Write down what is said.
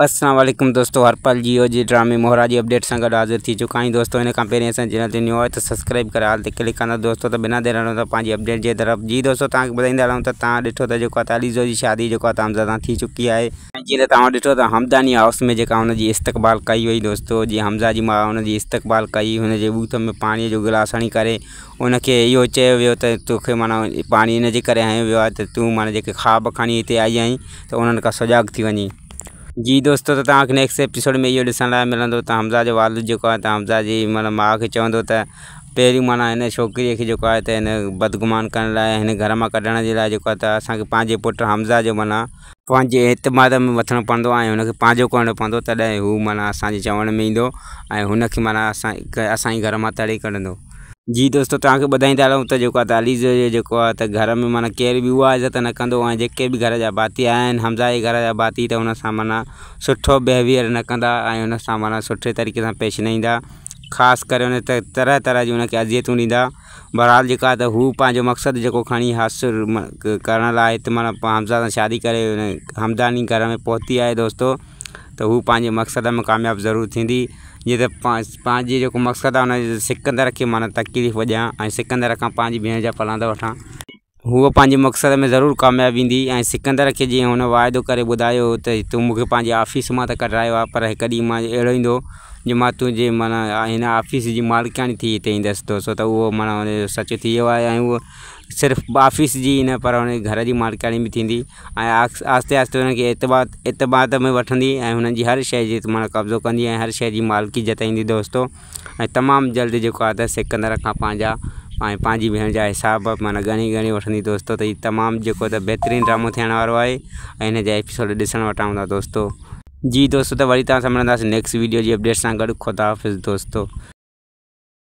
السلام عليڪم دوستو هر پل جيو جي ڊرامي مهرا جي اپڊيٽ سان گڏ حاضر ٿي چڪا آهيون دوستو ان کان پهرين اسان چينل تي نيو آهي ته سبسڪرائب ڪري آل تي ڪلڪ ڪندا دوستو ته بنا دير هلون ٿا پنهنجي اپڊيٽ جي طرف جي دوستو توهان کي ٻڌائيندا هلون ته توهان ڏٺو ته جيڪو آهي عليزو جي شادي جيڪو آهي حمزه سان ٿي چڪي آهي ۽ جيئن ته توهان ڏٺو ته همداني هائوس ۾ جيڪا هن جي استقبال ڪئي وئي دوستو جي حمزه جي ماء هن جي استقبال ڪئي هن جي ٻوٿ ۾ پاڻي جو گلاس هڻي ڪري ان کي اهو چيو ويو ته توکي معنيٰ پاڻي ان جي ڪري هنيو ويو آهي ته تون معنيٰ جيڪي خواب کڻي هتي آئي آهين ته انهن کان سجاڳ ٿي وڃين. جي دوستو ته توهان کي نيڪسٽ ايپيسوڊ ۾ اهو ڏسڻ لاء ملندو ته حمزه جو والد جيڪو آهي ته حمزه جي معنيٰ ماء کي چوندو ته پهريون معنيٰ هن ڇوڪريء کي جيڪو آهي ته هن بدگمان ڪرڻ لاء هن گهر مان ڪڍڻ جي لاء جيڪو آهي ته اسان کي پنهنجي پٽ حمزه جو معنيٰ پنهنجي اعتماد ۾ وٺڻو پوندو ۽ هن کي پنهنجو ڪرڻو پوندو تڏهن هو معنيٰ اسان جي چوڻ ۾ ايندو ۽ هن کي معنيٰ اسان اسان جي گهر مان تڙي ڪڍندو. جي دوستو توهان کي ٻڌائيندا هلون ته جيڪو آهي ته علي جو جيڪو آهي ته گهر ۾ معنيٰ ڪير به اها عزت نه ڪندو ۽ جيڪي به گهر جا ڀاتي آهن حمزه جي گهر جا ڀاتي ته هن سان معنيٰ سٺو بيهويئر نه ڪندا ۽ هن سان معنيٰ سٺي طريقي سان پيش نه ايندا خاص ڪري هن تي طرح طرح جون هن کي اذيتون ڏيندا بهرحال جيڪا ته هو پنهنجو مقصد جيڪو کڻي حاصل ڪرڻ لاء هت معنيٰ حمزه سان شادي ڪري همداني گهر ۾ پهتي آهي دوستو ته هو پنهنجي مقصد ۾ ڪامياب ضرور ٿيندي جيئن ته پنهنجي جيڪو مقصد آهي ان سڪندر کي معنيٰ تڪليف ڏيان ۽ سڪندر کان پنهنجي ڀيڻ جا پلاند وٺان. هوء پنهنجي مقصد ۾ ضرور ڪامياب ويندي ۽ سڪندر کي جيئن هن واعدو ڪري ٻڌايو هو ته تون مون کي پنهنجي آفيس مان ته ڪڍرايو آهي پر هڪ ڏينهن مان اهڙو ايندو جو مان تنهنجي معنيٰ هن آفيس جي مالڪياڻي ٿي هتي ايندس دوستو ته اهو معنيٰ هن جو سچ ٿي ويو آهي ۽ هوء صرف آفيس جي ئي نه پر هن جي گهر جي مالڪياڻي به ٿيندي ۽ آهستي آهستي انهن کي اعتماد اعتماد ۾ وٺندي ۽ هنن جي هر شيء جي معنيٰ قبضو ڪندي ۽ هر شيء جي مالڪي جتائيندي دوستو ۽ تمام جلد جيڪو آهي ته سڪندر کان پنهنجا ۽ پنهنجي ڀيڻ جا حساب معنيٰ ڳڻي ڳڻي وٺندي دوستو ته هي تمام جيڪو ته بهترين ڊرامو ٿيڻ وارو آهي ۽ هن جا ايپيسوڊ ڏسڻ وٽان هوندا دوستو. جي دوستو ته وري توهان سان ملنداسين نيڪسٽ ويڊيو جي اپڊيٽ سان گڏ خدا حافظ دوستو.